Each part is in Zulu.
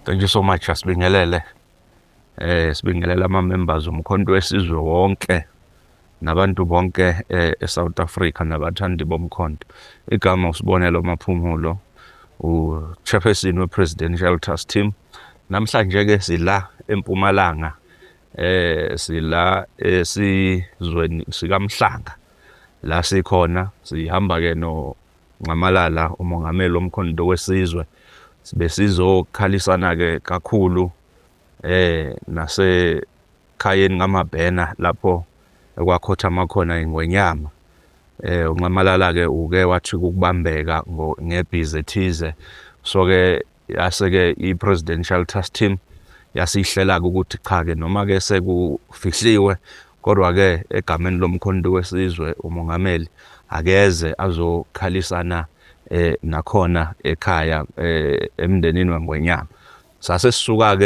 Thank you so much. Asibingelele. Sibingelela ama members oMkhonto weSizwe wonke nabantu bonke eSouth Africa nabathandi bomkhonto. Igama uSibonelo Maphumulo, u-chairperson we-Presidential Task Team. Namhlanje ke sila eMpumalanga, sila esizweni sikaMhlanga la sikhona, sihamba ke no Nxamalala, umongameli woMkhonto weSizwe. Sibe sizokhalisana ke kakhulu nasekhayeni kaMabhena lapho ekwakhothama khona iNgwenyama. UNxamalala ke uke wathi ukubambeka ngebhizi ethize, so ke yase ke i-Presidential Task Team yasihlela ukuthi cha ke, noma ke sekufihliwe, kodwa ke egameni loMkhonto weSizwe umongameli akeze azokhalisana nakhona ekhaya emndenini weNgwenyama. Sase sisuka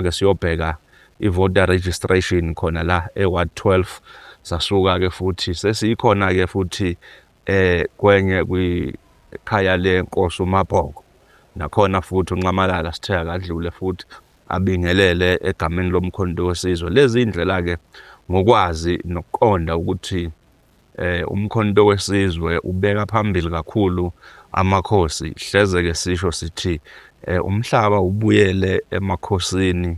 ke siyobheka i-voter registration khona la e-Ward 12. Sasuka ke futhi sesikhona ke futhi kwenye kwikhaya lenkosi uMabhoko, nakhona futhi uNxamalala sithe akadlule futhi abingelele egameni loMkhonto weSizwe. Lezi indlela ke ngokwazi nokuqonda ukuthi uMkhonto weSizwe ubeka phambili kakhulu amakhosi, hleze ke sisho sithi umhlaba ubuyele emakhosini,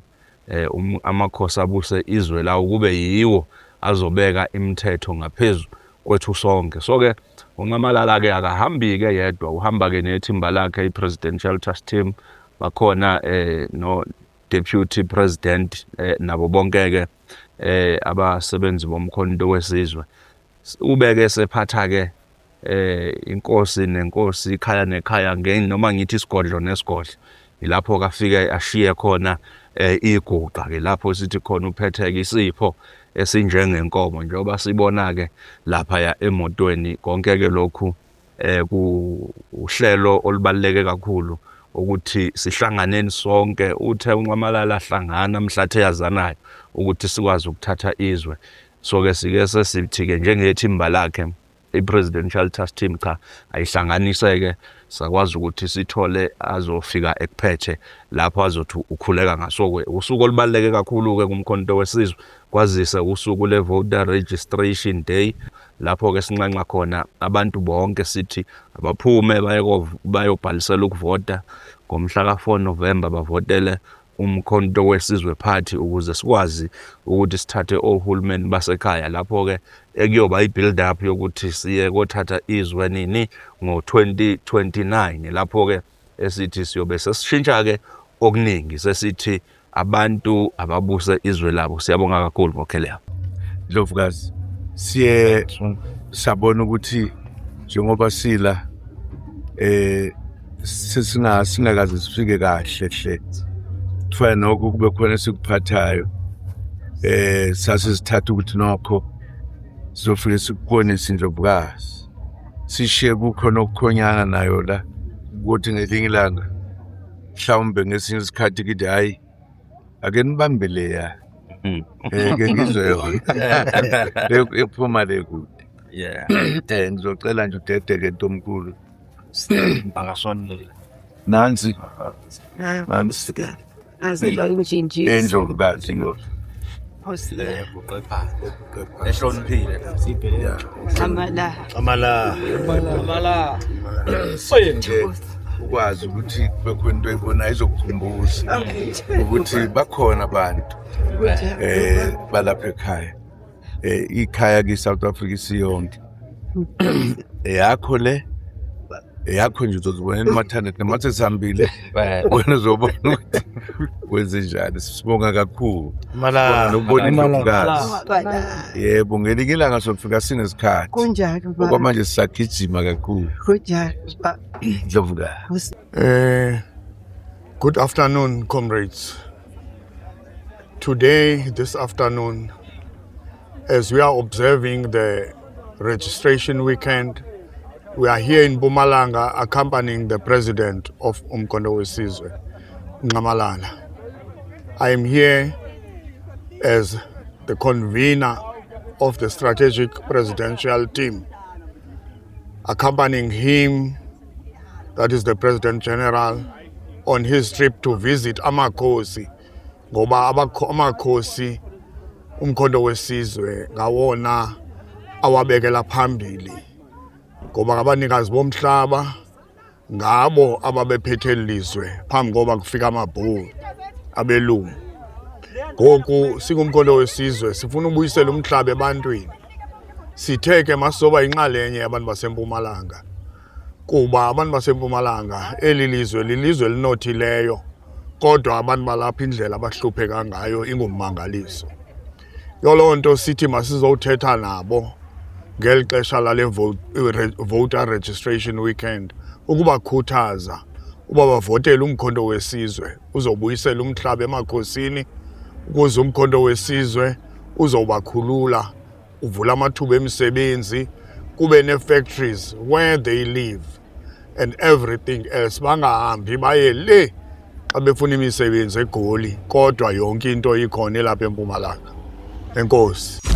amakhosi abuse izwe lawo, kube yiwo azobeka imithetho ngaphezulu kwethu sonke. So ke uNxamalala ke akahambi ke yedwa, uhamba ke nethimba lakhe, i-Presidential Task Team. Bakhona no Deputy President nabo bonke ke abasebenzi boMkhonto weSizwe. Ubeke sephatha ke inkosi nenkosi, ikhaya nekhaya, noma ngithi isigodlo nesigodlo. Ilapho kafike ashiye khona iguqa ke, lapho sithi khona uphetheke isipho esinjengenkomo, njengoba sibona ke lapha emotweni. Konke ke lokhu ku uhlelo olubaluleke kakhulu ukuthi sihlanganeni sonke. Uthe uNxamalala hlangana mhlathe yazanayo ukuthi sikwazi ukuthatha izwe. So ke sike sesithi ke njengethimba lakhe, i-Presidential Task Team, cha, ayihlanganise-ke, sakwazi ukuthi sithole azofika ekuphethe lapho azothi ukhuleka ngaso-ke. Usuku olubaluleke kakhulu-ke kuMkhonto weSizwe, kwazise usuku le-voter registration day, lapho-ke sinxenxa khona abantu bonke sithi abaphume bayobhalisela ukuvota ngomhla ka-4 November, bavotele uMkhonto weSizwe Party ukuze sikwazi ukuthi sithathe ohulumeni basekhaya, lapho-ke ekuyoba i-build up yokuthi siye kothatha izwe nini? Ngo-2029, lapho-ke esithi siyobe sesishintsha-ke okuningi, sesithi abantu ababuse izwe labo. Siyabonga kakhulu ngokheleyo. Ndlovukazi, siye sabona ukuthi njengoba sila sesinga singakaze sifike kahle hle, kufana nokho kube khona esikuphathayo, sase sithatha ukuthi nokho sizofike sikubonise iNdlovukazi, sishiye kukhona okukhonyana nayo la, ukuthi ngelinye ilanga mhlawumbe ngesinye isikhathi kithi hayi, ake nibambe leya, ke ngizwe yona ephuma le kude. Ngizocela nje udedeke, ntomkhulu. Akasondele. Nansi, nansi eNdlovukazi lo. Ehloniphile. Amala nje ukwazi ukuthi kube khona into oyibonayo izokukhumbuza ukuthi bakhona abantu balapha ekhaya, ikhaya ke South Africa isiyonke eyakho, le eyakho nje. Uzozibonela umathandete noma sesihambile, wena uzobona ukuthi wenze njani. Sibonga kakhulu nokubona iNdlovukazi. Yebo, ngelinye ilanga sofika sinesikhathi. Kunjalo, baba. Okwamanje sisagijima kakhulu. Kunjalo, baba. Ndlovukazi. Good afternoon, comrades. Today, this afternoon, as we are observing the registration weekend, we are here in Mpumalanga accompanying the president of Umkhonto weSizwe, Nxamalala. I am here as the convener of the strategic presidential team, accompanying him, that is the President General, on his trip to visit amakhosi, ngoba amakhosi uMkhonto weSizwe ngawona awabekela phambili, ngoba ngabanikazi bomhlaba, ngabo ababephethe lizwe phambi koba kufika amabhulu, abelungu. Ngoku singuMkhonto weSizwe sifuna ubuyisela umhlaba ebantwini. Sithe ke masizoba yinxalenye yabantu baseMpumalanga, kuba abantu baseMpumalanga, eli lizwe lilizwe elinothileyo, kodwa abantu balapha indlela abahlupheka ngayo ingummangaliso. Yoloo nto sithi masizowuthetha nabo ngeli xesha lale voter registration weekend, ukubakhuthaza uba bavotele uMkhonto weSizwe uzobuyisela umhlaba emakhosini, ukuze uMkhonto weSizwe uzowubakhulula, uvula amathuba emisebenzi, kube nee-factories where they live and everything else, bangahambi baye le xa befuna imisebenzi eGoli, kodwa yonke into ikhona elapha eMpumalanga. Enkosi.